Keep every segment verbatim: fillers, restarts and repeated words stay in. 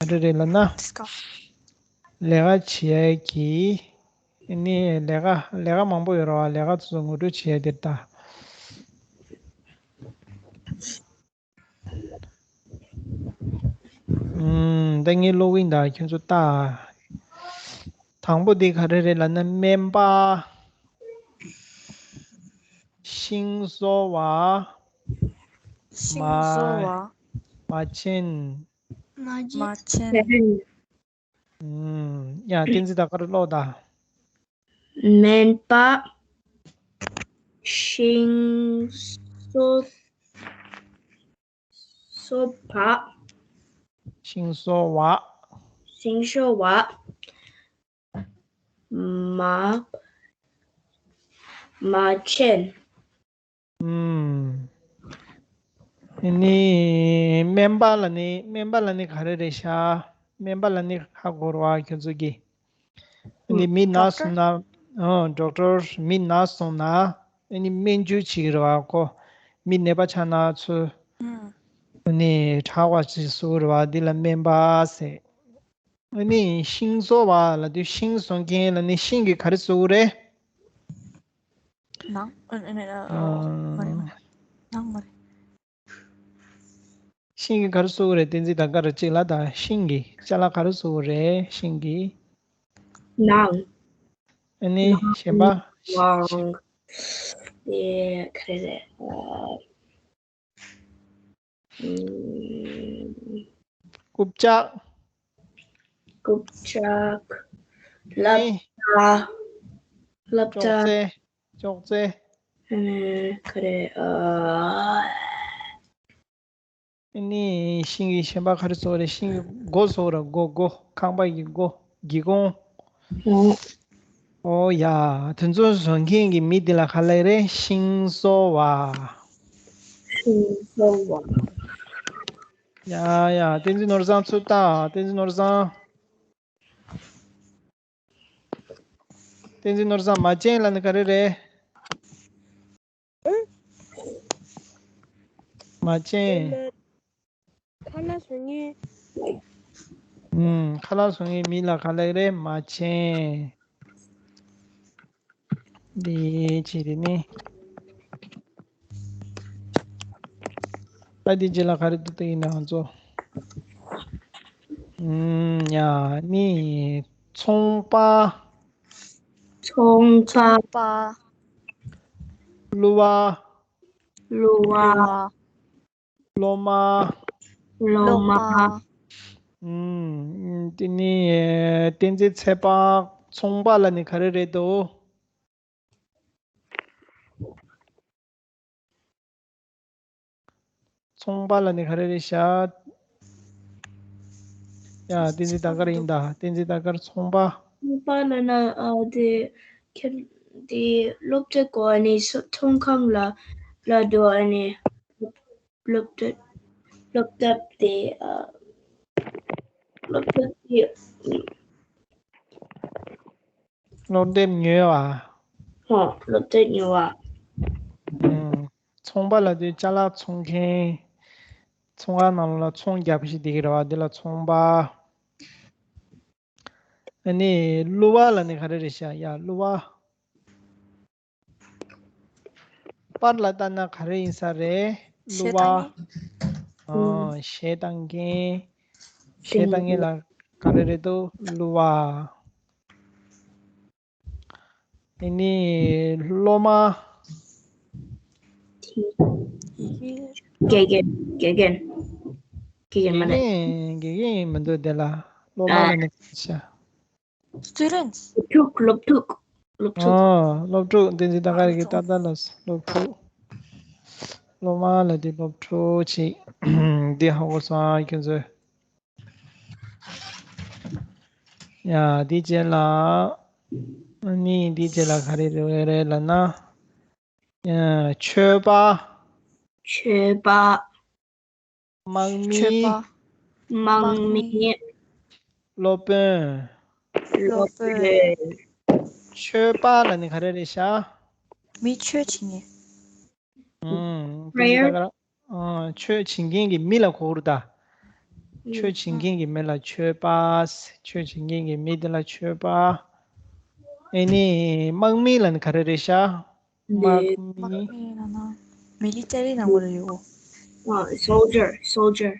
ག་རེ་རེད་ལབ་ན། ལས་ཀ་བྱེད་ཡས་ཀྱི། ནི་ལས་ཀ་ལས་ཀ་མང་པོ་ཡོད་རེད་བ། ལས་ཀ་ཚོ་ངོ་སྤྲོད་བྱེད་ཡས་དེ་ད། ཨུམ། ད་ངས་ཀློག་གི་ཡིན་ད། ཁྱོད་ཚོ་ལྟ། དང་པོ་དེ་ག་རེ་རེད་ལབ་ན། སྨན་པ། ཤིང་བཟོ་བ། ཤིང་བཟོ་བ། མ་བྱན། མ་བྱན། ཨུམ། ཡ། བསྟན་འཛིན་ད་ག་རེ་ཀློག་ད། སྨན་པ། ཤིང་བཟོ། བཟོ་བ། ཤིང་བཟོ་བ། ཤིང་བཟོ་བ། མ། མ་བྱན། ཨུམ། ནི་སྨན་པ་ལ་ནི་སྨན་པ་ལ་ནི་ག་རེ་རེད་ཤག་སྨན་པ་ལ་ནི་ཧ་གོ་རེད་བ་ཁྱོད་ཚོ་གི། ནི་མི་ན་སོང་ན། ཨོ། ཌོག་ཊར། མི་ན་སོང་ན། ནི་སྨན་བཅོས་བྱེད་ཀྱི་རེད་བ་ཁོ། མི་ནད་པ་ཆགས་ན་ཚུར། ནི་དྲག་པ་ཞིག་བཟོ་གི་རེད་བ། འདི་ལ་སྨན་པ་ཟེར། ནི་ཤིང་བཟོ་བ་ལབ་དུས་ཤིང་བཟོ་མཁན་ལ་ནི་ཤིང་གིས་ག་རེ་བཟོ་གི་རེད། ནང་། ཨ། ཨ། ཨ། ཨ། མ་རེད། ནང་མ་རེད། ཤིང་གིས་ག་རེ་བཟོ་གི་རེད། བསྟན་འཛིན་ད་ག་རེ་གཅིག་ལ་ད། ཤིང་གིས་ཅ་ལག་ག་རེ་བཟོ་གི་རེད། ཤིང་གིས། ནང་། ཨ་ནི་ནང་གཞན་པ། ནང་། དེ་ག་རེ་རེད། ཨ། ཨུམ། རྐུབ་བཀྱག་རྐུབ་བཀྱག་སླབ་ནི་ད། སླབ་ད། ཅོག་ཙེ། ཅོག་ཙེ། ཨ་ནི་ག་རེ། ཨ། ཨ་ནི་ཤིང་གིས་གཞན་པ་ག་རེ་བཟོ་རེད། ཤིང་གིས་སྒོ་བཟོ་ར། སྒོ། སྒོ། ཁང་པ་གི་སྒོ། སྒེའུ་ཁུང་། ཨོ། ཨོ་ཡ། དེ་ཚོ་བཟོ་མཁན་གྱི་མི་དེ་ལ་ག་ལབ་རེད། ཤིང་བཟོ་བ། ཤིང་བཟོ་བ། ཡ་ཡ། བསྟན་འཛིན་ནོར་བཟང་ཚུར་ལྟ། བསྟན་འཛིན་ནོར་བཟང་། བསྟན་འཛིན་ནོར་བཟང་། མ་བྱན་ལབ་ན་ག་རེ་རེད། མ་བྱན། ཁ་ལག་བཟོ་མཁན། ཨུམ། ཁ་ལག་བཟོ་མཁན་མི་ལ་ག་ལབ་རེད། མ་བྱན། འདི་བྱས་དེ་ནི། ད་འདི་རྗེས་ལ་ག་རེ་འདུག་ད་ཡིན་ན་ང་ཚོ། ཨུམ། ཡ། ནི་ཚོང་པ། ཚོང་པ། གླུ་བ། གླུ་བ། སློབ་མ། སློབ་མ། ཨུམ། དེ་ནི་བསྟན་འཛིན་ཚེ་དཔག། ཚོང་པ་ལབ་ནི་ག་རེ་རེད་དོ། ཚོང་པ་ལབ་ནི་ག་རེ་རེད་ཤག་ཡ། བསྟན་འཛིན་ད་ག་རེ་ཡིན་ད། བསྟན་འཛིན་ད་ག་རེ། ཚོང་པ། ཚོང་པ་ལབ་ན། ཨ། དེ་ཁྱེད་དེ་སློབ་གྲྭ་གོ། ཨ་ནི་ཚོང་ཁང་ལ་ལ་འགྲོ། ཨ་ནི་སློབ་གྲྭ། སློབ་གྲྭ་དེ། ཨ། སློབ་གྲྭ་དེ། སློབ་དེབ་ཉོ་བ། ཧོ། སློབ་དེབ་ཉོ་བ། ཨུམ། ཚོང་པ་ལབ་དུས་ཅ་ལག་འཚོང་མཁན། ཚོང་ཁང་ནང་ལ་ཚོང་རྒྱག་པ་ཞིག་བསྡད་ཀྱི་རེད་བ། འདི་ལ་ཚོང་པ། ཨ་ནི་གླུ་བ་ལབ་ནི་ག་རེ་རེད་ཤག་ཡ། གླུ་བ། པར་ལ་ལྟ་ན་ག་རེ་ཡིན་ས་རེད། གླུ་བ། གཞས་བཏང་མཁན། ཨོ། གཞས་བཏང་མཁན། གཞས་བཏང་མཁན་ལ་ག་རེ་རེད་འདུག་གླུ་བ། དེ་ནི་སློབ་མ། དགེ་རྒན། དགེ་རྒན། དགེ་རྒན་མ་རེད། དགེ་རྒན། དགེ་རྒན་མི་འདུག་དེ་ལ། སློབ་མ། ཨ། ལབ་ནི་ག་རེ་ཤག Students། སློབ་ཕྲུག་སློབ་ཕྲུག་སློབ་ཕྲུག་ཨོ། སློབ་ཕྲུག། བསྟན་འཛིན་ད་ག་རེ་གི་ལྟ་ལྟ་ལ་སློབ་ཕྲུག་སློབ་མ་ལབ་དུས་སློབ་ཕྲུག་ཅིག་འདི་ཧ་གོ་སོང་ཨ་ཁྱོད་ཚོས། ཡ། འདི་རྗེས་ལ། ནི་འདི་རྗེས་ལ་ག་རེ་རེད་ལབ་ན། ཡ། མཆོད་པ། མཆོད་པ། དམག་མི། མཆོད་པ། དམག་མི། སློབ་དཔོན། སློབ་དཔོན། མཆོད་པ་ལབ་ནི་ག་རེ་རེད་ཤག་མི་ཆོས་བྱེད་མཁན། ཨུམ། Prayer། ད་ག་རང་། ཨ། ཆོས་བྱེད་མཁན་གྱི་མི་ལ་གོ་རུ་ད། ཆོས་བྱེད་མཁན་གྱི་མི་ལ་ཆོས་པ། ཆོས་བྱེད་མཁན་གྱི་མི་དེ་ལ་ཆོས་པ། ཨེ་ནི་དམག་མི་ལབ་ན་ག་རེ་རེད་ཤག་དམག་མི། དམག་མི་ལབ་ན་མི་ལི་ཊ་རི་ནང་ལོགས་ལ་ཡོད། ཨ། སོལ་ཇར། སོལ་ཇར།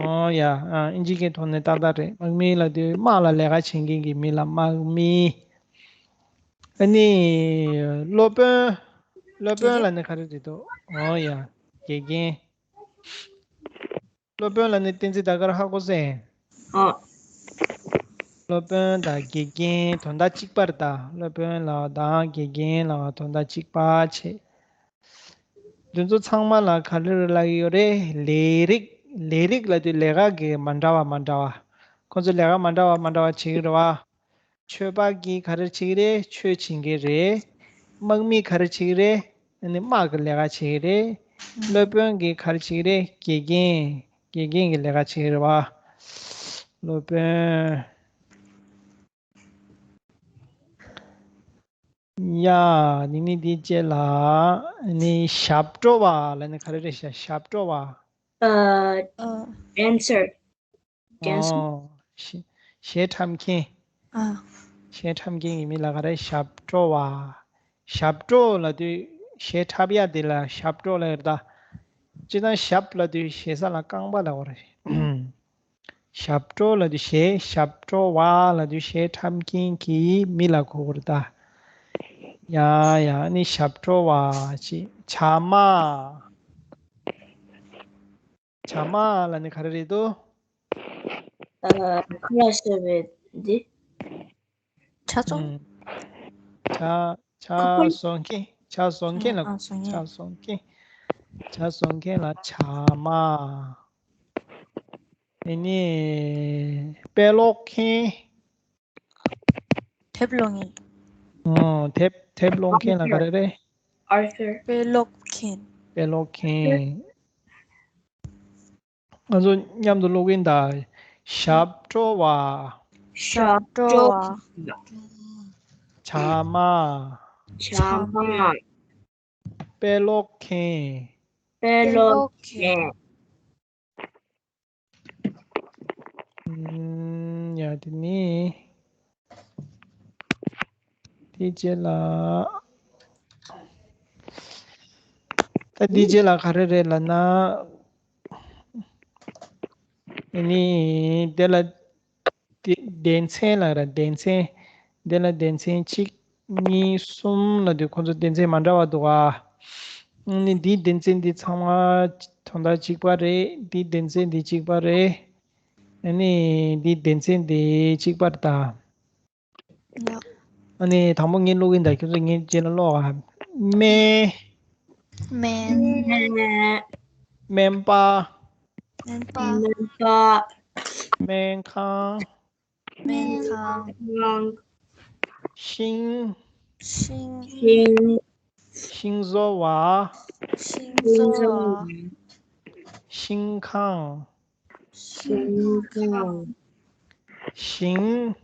ཨོ་ཡ། ཨ། ཨིན་ཇི་སྐད་ཐོག་ནས་ཏག་ཏག་རེད། དམག་མི་ལབ་དུས་དམག་ལ་ལས་ཀ་བྱེད་མཁན་གྱི་མི་ལ་དམག་མི། ཨ་ནི་སློབ་དཔོན། སློབ་དཔོན་ལབ་ན་ག་རེ་རེད་འདུག་ཨོ་ཡ། དགེ་རྒན། སློབ་དཔོན་ལབ་ན་བསྟན་འཛིན་ཟླ་དཀར་ཧ་གོ་སོང་། ཨ། སློབ་དཔོན་དང་དགེ་རྒན་དོན་དག་གཅིག་པ་རེད་ད། སློབ་དཔོན་ལབ་པ་དང་དགེ་རྒན་ལབ་པ་དོན་དག་གཅིག་པ་བྱས། འདི་ཚོ་ཚང་མ་ལ་ག་རེ་རེད་ལབ་ཀྱི་ཡོད་རེད། ལས་རིགས། ལས་རིགས་ལབ་དུས་ལས་ཀ་གི་མ་འདྲ་བ་མ་འདྲ་བ། ཁོང་ཚོ་ལས་ཀ་མ་འདྲ་བ་མ་འདྲ་བ་བྱེད་ཀྱི་རེད་བ། ཆོས་པ་གིས་ག་རེ་བྱེད་ཀྱི་རེད། ཆོས་བྱེད་ཀྱི་རེད། དམག་མིས་ག་རེ་བྱེད་ཀྱི་རེད། ཨ་ནི་དམག་གི་ལས་ཀ་བྱེད་ཀྱི་རེད། སློབ་དཔོན་གྱིས་ག་རེ་བྱེད་ཀྱི་རེད། དགེ་རྒན། དགེ་རྒན་གྱི་ལས་ཀ་བྱེད་ཀྱི་རེད་བ། སློབ་དཔོན། ཡ། ནི་ནི་འདི་བྱས་ལ། ནི་ཞབས་བྲོ་བ་ལབ་ན་ག་རེ་རེད་ཤག་ཞབས་བྲོ་བ། ཨ། ཨ། ཌན་སར། ཌན་སར། ཨོ། གཞས་གཞས་འཁྲབ་མཁན། ཨ། གཞས་འཁྲབ་མཁན་གྱི་མི་ལ་ག་རེ། ཞབས་བྲོ་བ། ཞབས་བྲོ་ལབ་དུས་གཞས་འཁྲབ་ཡ་དེ་ལ་ཞབས་བྲོ་ལབ་ཡོད་རེད་ད། སྤྱིར་བཏང་ཞབས་ལབ་དུས་ཞེ་ས་ལ་རྐང་པ་ལབ་དགོས་རེད། ཞབས་བྲོ་ལབ་དུས་གཞས། ཞབས་བྲོ་བ་ལབ་དུས་གཞས་འཁྲབ་མཁན་གྱི་མི་ལ་གོ་དགོས་རེད་ད། ཡ་ཡ། ནི་ཞབས་བྲོ་བ་ཅིག་བྱ་མ། བྱ་མ་ལབ་ནི་ག་རེ་རེད་འདུག་ཨ། ཁ་ལག་བཟོ་བའི་འདི། ཇ་བཙོང་། ཨུམ། ཇ་ཇ་བཟོ་མཁན། ཇ་བཟོ་མཁན་ལ། ཨ། བཟོ་མཁན། ཇ་བཟོ་མཁན། ཇ་བཟོ་མཁན་ལ་ཇ་མ། དེ་ནས་དཔེ་ཀློག་མཁན། དེབ་ཀློག་མཁན། ཨོ། དེབ་དེབ་ཀློག་མཁན་ལ་ག་རེ་རེད། ཨར་ཐར། དཔེ་ཀློག་མཁན། དཔེ་ཀློག་མཁན། ང་ཚོ་མཉམ་དུ་ཀློག་གིན་གདའ། ཞབས་བྲོ་བ། ཞབས་བྲོ་བ། ཇ་མ། ཇ་མ། དཔེ་ཀློག་མཁན། དཔེ་ཀློག་མཁན། ཨུམ། ཡ། དེ་ནི། དེ་རྗེས་ལ། ད་དེ་རྗེས་ལ་ག་རེ་རེད་ལབ་ན། ཨ་ནི། དེ་ལ། དེ་སྡེ་ཚན་ལ་ར། སྡེ་ཚན། དེ་ལ་སྡེ་ཚན་གཅིག་གཉིས། གསུམ་ལབ་དུས་ཁོང་ཚོ་སྡེ་ཚན་མ་འདྲ་བ་འདུག་ཨ། ཨ་ནི་འདིའི་སྡེ་ཚན་འདི་ཚང་མ་དོན་དག་གཅིག་པ་རེད། འདིའི་སྡེ་ཚན་འདི་གཅིག་པ་རེད། ཨ་ནི་འདིའི་སྡེ་ཚན་འདི་གཅིག་པ་རེད་ད། ཡ། ཨ་ནི་དང་པོ་ངས་ཀློག་གིན་གདའ། ཁྱོད་ཚོ་ངའི་རྗེས་ལ་ཀློག་ཨ། སྨན། སྨན། སྨན་པ། སྨན་པ། སྨན་པ། སྨན་ཁང་། སྨན་ཁང་། ཤིང་། ཤིང་། ཤིང་། ཤིང་བཟོ་བ། ཤིང་བཟོ་བ། ཤིང་ཁང་། ཤིང་ཁང་། ཤིང་།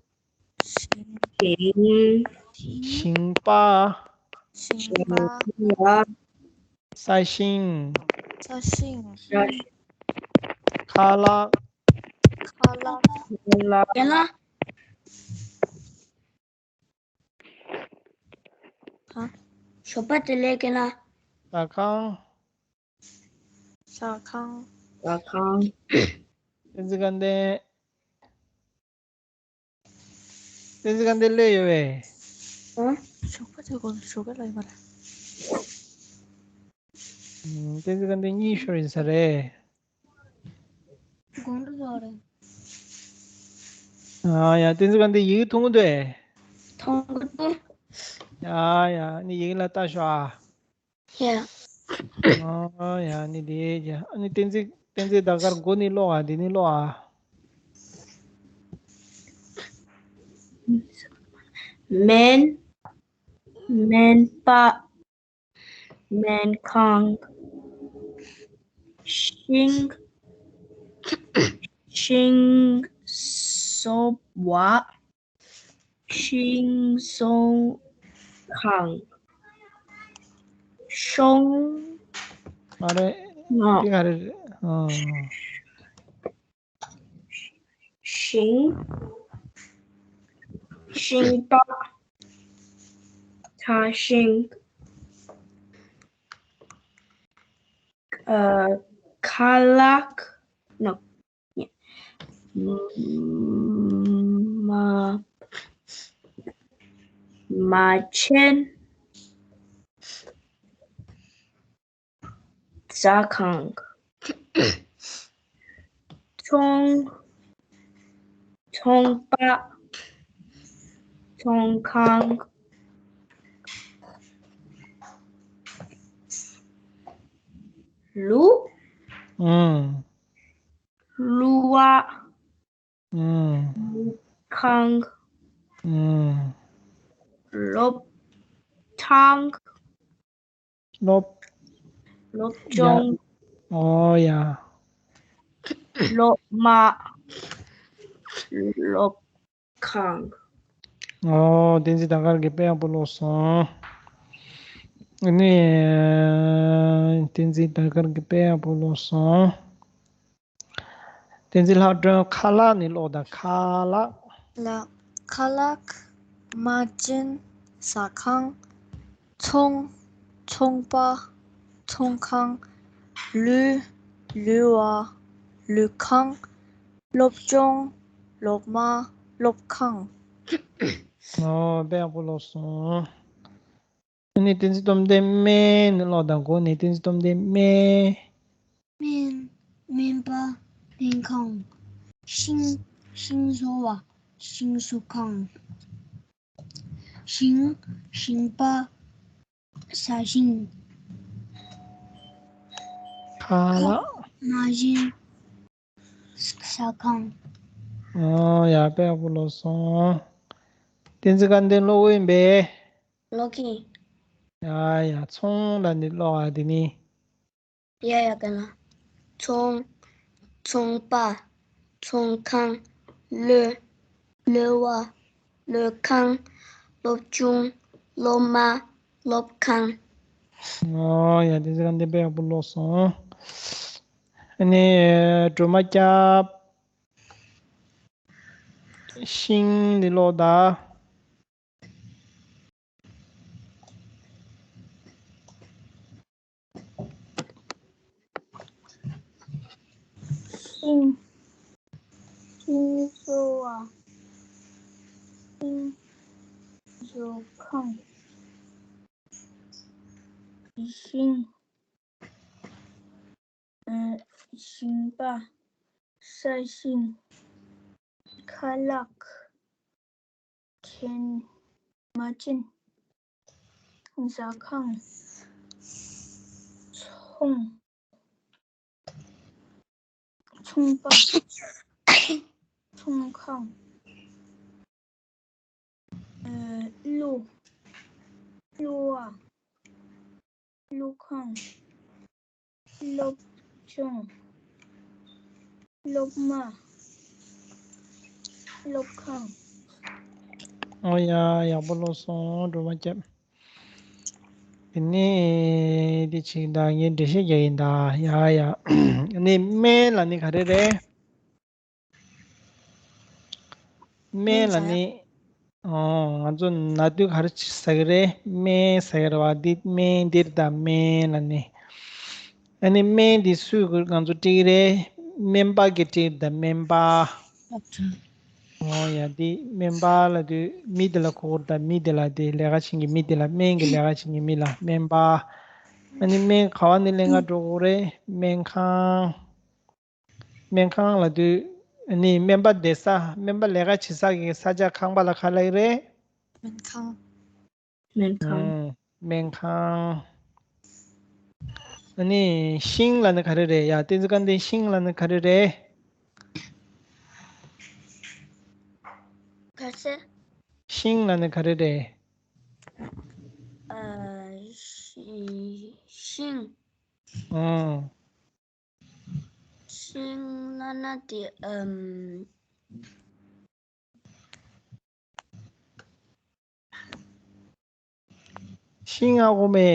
ཤིང་། ཤིང་པ། ཤིང་པ། ས་ཞིང་། ས་ཞིང་། ཁ་ལག་ཁ་ལག་ཁ་ལག་ཞོགས་པ་དེ་ལས་ཀྱི་ན། ཟ་ཁང་། ཟ་ཁང་། ཟ་ཁང་། བསྟན་འཛིན་དགའ་ལྡན། བསྟན་འཛིན་དགའ་ལྡན་སླེབས་ཡོད་པས། ཨ། ཞོགས་པ་དེ་གོ་ཞོགས་པ་ལ་ཡོད་མ་རེད། ཨུམ། བསྟན་འཛིན་དགའ་ལྡན་གཉིད་ཤོར་ཡིན་ས་རེད། དགོང་དྲོ་ཚོ་རེད། ཨ་ཡ། བསྟན་འཛིན་དགའ་ལྡན་ཡི་གེ་མཐོང་གི་འདུག་ཨེ། མཐོང་གི་འདུག་ཡ་ཡ། ནི་ཡི་གེ་ལ་ལྟ་ཤོག་ཨ། ཡ། ཨ་ཡ། ནི་དེ་ཡ། ནི་བསྟན་འཛིན། བསྟན་འཛིན་ཟླ་དཀར་མགོ་ནས་ཀློག་ཨ། འདི་ནས་ཀློག་ཨ། སྨན། སྨན་པ། སྨན་ཁང་། ཤིང་། ཤིང་བཟོ་བ། ཤིང་བཟོ་ཁང་། ཤོང་། མ་རེད། ང་། དེ་ག་རེ་རེད། ཨ། ཤིང་། ཤིང་པ། ས་ཤིང་། ཨ། ཁ་ལག་ནོ། མ། མ་ཆེན། ཟ་ཁང་། ཚོང་། ཚོང་པ། ཚོང་ཁང་། གླུ། ཨང་། གླུ་བ། ཨང་། གླུ་ཁང་། ཨང་། སློབ་ཁང་། སློབ། སློབ་སྦྱོང་། ཡ། ཨོ་ཡ། སློབ་མ། སློབ་ཁང་། ཨོ། བསྟན་འཛིན་ཟླ་དཀར་གྱིས་དཔེ་ཡག་པོ་ཀློག་སོང་། ཨ་ནི། བསྟན་འཛིན་ཟླ་དཀར་གྱིས་དཔེ་ཡག་པོ་ཀློག་སོང་། བསྟན་འཛིན་ལྷག་སྒྲོན། ཁ་ལག་ནས་ཀློག་དང་། ཁ་ལག་ལགས། ཁ་ལག་མ་ཅན། ཟ་ཁང་། ཚོང་། ཚོང་པ། ཚོང་ཁང་། གླུ། གླུ་བ། གླུ་ཁང་། སློབ་སྦྱོང་། སློབ་མ། སློབ་ཁང་། ཨོ། དཔེ་ཡག་པོ་ཀློག་སོང་། ཨ་ནི་བསྟན་འཛིན་སྟོབས་ལྡན། སྨན་ནས་ཀློག་དང་། གོ་ནས་བསྟན་འཛིན་སྟོབས་ལྡན། སྨན། སྨན། སྨན་པ། སྨན་ཁང་། ཤིང་། ཤིང་བཟོ་བ། ཤིང་བཟོ་ཁང་། ཤིང་། ཤིང་པ། ས་ཞིང་། ཁ་ལག་མ་བཞིན། ཟ་ཁང་། ཨོ་ཡ། དཔེ་ཡག་པོ་ཀློག་སོང་། བསྟན་འཛིན་སྐལ་ལྡན་ཀློག་འོས་པས། ཀློག་གི། ཡ་ཡ། ཚོང་ལ་ནི་ཀློག་ཨ། དེ་ནི། ཡ་ཡ། ག་ལ། ཚོང་། ཚོང་པ། ཚོང་ཁང་། གླུ། གླུ་བ། གླུ་ཁང་། སློབ་ཆུང་། སློབ་མ། སློབ་ཁང་། ཨོ་ཡ། བསྟན་འཛིན་སྐལ་ལྡན་དཔེ་ཡག་པོ་ཀློག་སོང་། ཨ་ནི་སྒྲོལ་མ་སྐྱབས། ཤིང་ནས་ཀློག་དང་། ཤིང་། ཤིང་བཟོ་བ། ཤིང་བཟོ་ཁང་། ཤིང་། ཨ། ཤིང་པ། ས་ཞིང་། ཁ་ལག་མ་ཅན། ཟ་ཁང་། ཚོང་། ཚོང་པ། ཚོང་ཁང་། ཨ། གླུ། གླུ་བ། གླུ་ཁང་། སློབ་སྦྱོང་། སློབ་མ། སློབ་ཁང་། ཨོ་ཡ། ཡག་པོ་ཀློག་སོང་། སྒྲོལ་མ་སྐྱབས། དེ་ནས་དེ་ཅིག་ད་ངས་འགྲེལ་བཤད་རྒྱག་ཡིན་ད། ཡ་ཡ། ཨ་ནི་སྨན་ལབ་ནི་ག་རེ་རེད། སྨན་ལབ་ནི། ཨོ། ང་ཚོ་ན་དུས་ག་རེ་ཟ་གི་རེད། སྨན་ཟ་གི་རེད་བ། འདི་སྨན་འདིར་ད་སྨན་ལབ་ནི། ཨ་ནི་སྨན་འདི་སུས་ང་ཚོ་སྤྲད་ཀྱི་རེད། སྨན་པ་གིས་སྤྲད་ཀྱི་རེད་ད། སྨན་པ། ཨོ་ཡ། འདི་སྨན་པ་ལབ་དུས་མི་དེ་ལ་གོ་དགོས་རེད་ད། མི་དེ་ལ། དེ་ལས་ཀ་བྱེད་མཁན་གྱི་མི་དེ་ལ། སྨན་གྱི་ལས་ཀ་བྱེད་མཁན་གྱི་མི་ལ་སྨན་པ། ཨ་ནི་སྨན་ག་བ་ནས་ལེན་ག་འགྲོ་དགོས་རེད། སྨན་ཁང་། སྨན་ཁང་ལབ་དུས་ནི་སྨན་པ་བསྡད་ས། སྨན་པ་ལས་ཀ་བྱེད་ས་གི་ས་ཆ་ཁང་པ་ལ་ག་ལབ་ཀྱི་རེད། སྨན་ཁང་། སྨན་ཁང་། ཨང་། སྨན་ཁང་། ཨ་ནི་ཤིང་ལབ་ནི་ག་རེ་རེད། ཡ། བསྟན་འཛིན་སྐལ་ལྡན། ཤིང་ལབ་ནི་ག་རེ་རེད། ག་ཟེ། ཤིང་ལབ་ནི་ག་རེ་རེད། ཨ། ཤི། ཤིང་། ཨང་། ཤིང་ལབ་ན་དེ། ཨམ། ཤིང་ཨ་ཁུ་མེ།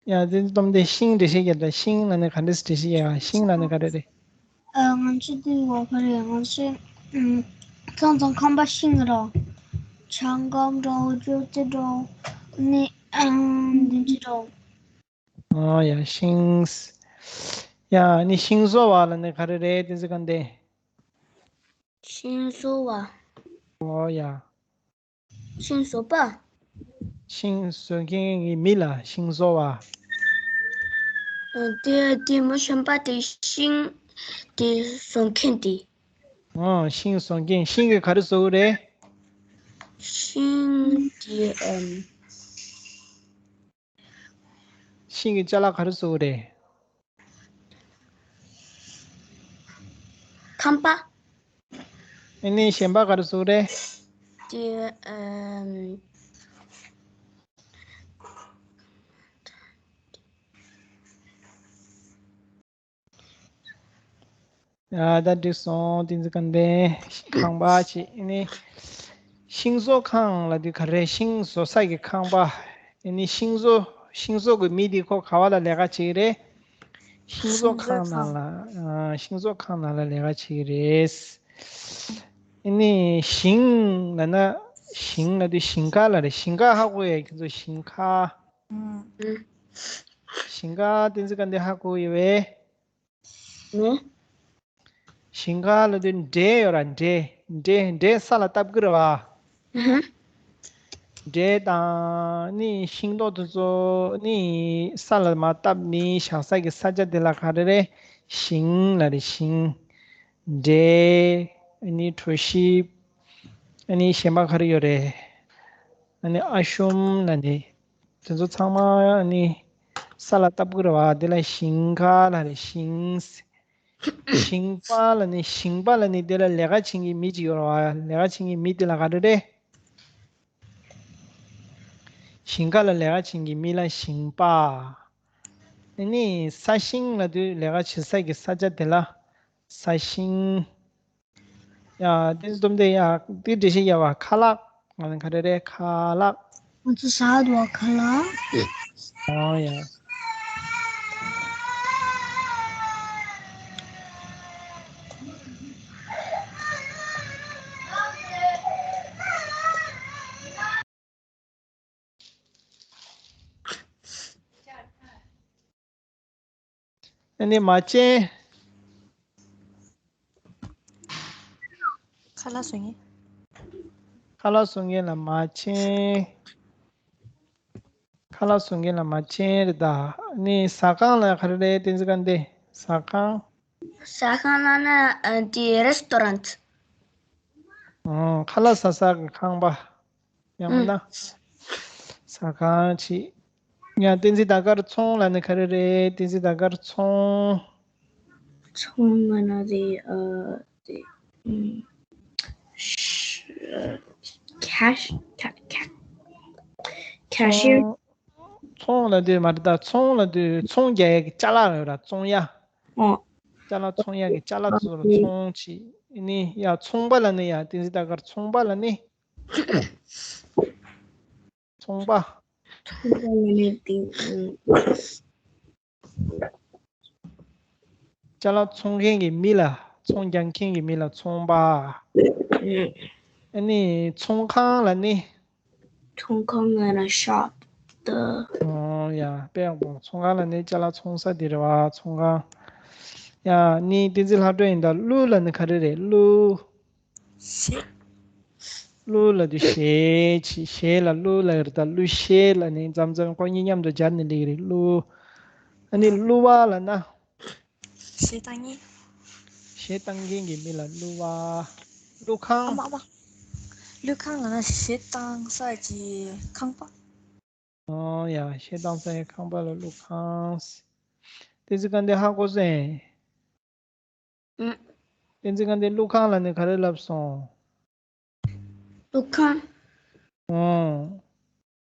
ཡ་དེ་སྟོན་དེ་ཤིང་འགྲེལ་བཤད་རྒྱབ་ད། ཤིང་ལབ་ན་ག་འདྲ་འགྲེལ་བཤད་རྒྱབ། ཤིང་ལབ་ན་ག་རེ་རེད། ཨ་ང་ཚོ་དེ་འོ་ག་རེད། ང་ཚོས་ཨམ་ཚང་ཚང་ཁང་པ་ཤིང་ར། ཆང་སྒམ་འདྲ་བོ་ཅོ་ཙེ་འདྲ་བོ་ནི་ཨམ་དེ་འདྲ་འདྲ་བོ། ཨོ་ཡ་ཤིང་། ཡ་ནི་ཤིང་བཟོ་བ་ལབ་ན་ག་རེ་རེད་དེ་ཚོ་ག་འདྲ། ཤིང་བཟོ་བ། ཨོ་ཡ། ཤིང་བཟོ་པ། ཤིང་བཟོ་མཁན་གྱི་མི་ལ་ཤིང་བཟོ་བ། ཨ་དེ་དེ་མོ་གཞན་པ་དེ་ཤིང་དེ་བཟོ་མཁན་དེ། ཨོ་ཤིང་བཟོ་མཁན། ཤིང་གི་ག་རེ་བཟོ་གི་རེད། ཤིང་དེ་ཨམ། ཤིང་གི་ཅ་ལག་ག་རེ་བཟོ་གི་རེད། ཁང་པ། ཨ་ནི་གཞན་པ་ག་རེ་བཟོ་གི་རེད། དེ་ཨམ། ཡ་ད་འགྲིག་སོང་། དེ་ཚོ་ག་འདྲ། ཁང་པ་བྱས་ནི། ཤིང་བཟོ་ཁང་ལབ་དུས་ག་རེ། ཤིང་བཟོ་ས་གི་ཁང་པ། ཨ་ནི་ཤིང་བཟོ་ཤིང་བཟོ་གི་མི་དེ་ཁོ་ག་བ་ལ་ལས་ཀ་བྱེད་ཀྱི་རེད། ཤིང་བཟོ་ཤིང་བཟོ་ཁང་ནང་ཁང་ལ། ཨ་ཤིང་བཟོ་ཁང་ནང་ལ་ལས་ཀ་བྱེད་ཀྱི་རེད། ཨ་ནི་ཞིང་ལབ་ན། ཞིང་ལབ་དུས་ཞིང་ཁ་ལབ་རེད། ཞིང་ཁ་ཧ་གོ་ཡ། ཁྱེད་ཚོ་ཞིང་ཁ། ཨུམ། ཞིང་ཁ་དེ་ཚོ་ག་འདྲ་ཧ་གོ་ཡོད་པས། ནི། ཞིང་ཁ་ལབ་དུས་འབྲས་ཡོད་ར། འབྲས། འབྲས། འབྲས་ས་ལ་བཏབ་ཀྱི་རེད་བ། ཨུ་ཧུ། འབྲས་དང་ནི་ཤིང་ཏོག་དེ་ཚོ་ནི་ས་ལ་མར་བཏབ་ནི་བཞག་ས་གི་ས་ཆ་དེ་ལ་ག་རེ་རེད། ཞིང་ལབ་རེད། ཞིང་། འབྲས། ཨ་ནི་གྲོ་ཞིབ། ཨ་ནི་གཞན་པ་ག་རེ་ཡོད་རེད། ཨ་ནི་ཨ་ཤོམ་ལབ་ནི། དེ་ཚོ་ཚང་མ་ནི་ས་ལ་བཏབ་ཀྱི་རེད་བ། དེ་ལ་ཞིང་ཁ་ལབ་རེད། ཞིང་། ཞིང་པ་ལབ་ནི། ཞིང་པ་ལབ་ནི་དེ་ལ་ལས་ཀ་བྱེད་མཁན་མི་གཅིག་ཡོད་རེད་བ། ལས་ཀ་བྱེད་མཁན་མི་དེ་ལ་ག་རེ་རེད། ཞིང་ཁ་ལ་ལས་ཀ་བྱེད་མཁན་མི་ལ་ཞིང་པ། ཨ་ནི་ས་ཞིང་ལབ་དུས་ལས་ཀ་བྱེད་ས་གི་ས་ཆ་དེ་ལ་ས་ཞིང་། ཡ་དེ་ཚོ་སྟོན་དེ། ཡ་དེ་འགྲེལ་བཤད་རྒྱབ་པ། ཁ་ལག་ང་ཚོ་ག་རེ་རེད། ཁ་ལག་ང་ཚོ་ཟ་འདུག་བ། ཁ་ལག་ཨོ་ཡ། ཨ་ནི་མ་བྱན། ཁ་ལག་བཟོ་མཁན། ཁ་ལག་བཟོ་མཁན་ལ་མ་བྱན། ཁ་ལག་བཟོ་མཁན་ལ་མ་བྱན་རེད་ད། ཨ་ནི་ཟ་ཁང་ལ་ག་རེ་རེད། བསྟན་འཛིན་དགའ་ལྡན། ཟ་ཁང་། ཟ་ཁང་ལ་ན་ཨ་དེ་རེ་སི་ཊོ་རན་ཊི། ཨོ། ཁ་ལག་ཟ་ས་གི་ཁང་པ། ཡང་ན་ཨུ། ཟ་ཁང་ཅིག་ཡང་བསྟན་འཛིན་ཟླ་དཀར། ཚོང་ལབ་ན་ག་རེ་རེད། བསྟན་འཛིན་ཟླ་དཀར། ཚོང་། ཚོང་ལབ་ན་དེ་ཨ་དེ་ཨུམ། ཤ་ཨ་ཁེ་ཤི་ཁེ་ཁེ་ཁེ་ཤི་ཡར། ཚོང་ཚོང་ལབ་དུས་མ་རེད་ད། ཚོང་ལབ་དུས་ཚོང་རྒྱག་ཡ་གི་ཅ་ལག་ཡོད་ར། བཙོང་ཡ། ཨོ། ཅ་ལག་བཙོང་ཡ་གི་ཅ་ལག་ཚོ་ལ་ཚོང་ཅིག་ཨ་ནི་ཡ་ཚོང་པ་ལབ་ནི། ཡ་བསྟན་འཛིན་ཟླ་དཀར། ཚོང་པ་ལབ་ནི། ཚོང་པ། ཚོང་པ་ལབ་ནི་དེ། ཨུམ། ཅ་ལག་འཚོང་མཁན་གྱི་མི་ལ། ཚོང་རྒྱག་མཁན་གྱི་མི་ལ་ཚོང་པ། ཨུམ། ཨ་ནི་ཚོང་ཁང་ལབ་ནི། ཚོང་ཁང་ལབ་ན་ཤོབ་ད། ཨོ་ཡ། དཔེ་ཡག་པོ། ཚོང་ཁང་ལབ་ནི་ཅ་ལག་འཚོང་ས་དེ་རེད་བ། ཚོང་ཁང་། ཡ་ནི་བསྟན་འཛིན་ལྷ་སྒྲོན་ཡིན་ད། གླུ་ལབ་ནི་ག་རེ་རེད། གླུ། གཞས། གླུ་ལབ་དུས་གཞས་ཅིག་གཞས་ལ་གླུ་ལབ་ཀྱི་རེད་ད། གླུ་གཞས་ལབ་ནི་མཚམས་མཚམས་ཁོ་གཉིས་མཉམ་དུ་སྦྱར་ནས་སླེབས་ཀྱི་རེད། གླུ། ཨ་ནི་གླུ་བ་ལབ་ན། གཞས་བཏང་མཁན། གཞས་བཏང་མཁན་གྱི་མི་ལ་གླུ་བ། གླུ་ཁང་། ཨ་མ་ཨ་མ། གླུ་ཁང་ལབ་ན་གཞས་བཏང་ས་ཀྱི་ཁང་པ། ཨོ་ཡ། གཞས་བཏང་ས་ཡི་ཁང་པ་ལ་གླུ་ཁང་། བསྟན་འཛིན་དགའ་ལྡན་ཧ་གོ་སོང་། ཨུ། བསྟན་འཛིན་དགའ་ལྡན། གླུ་ཁང་ལབ་ནི་ག་རེ་ལབ་སོང་། གླུ་ཁང་། ཨོ།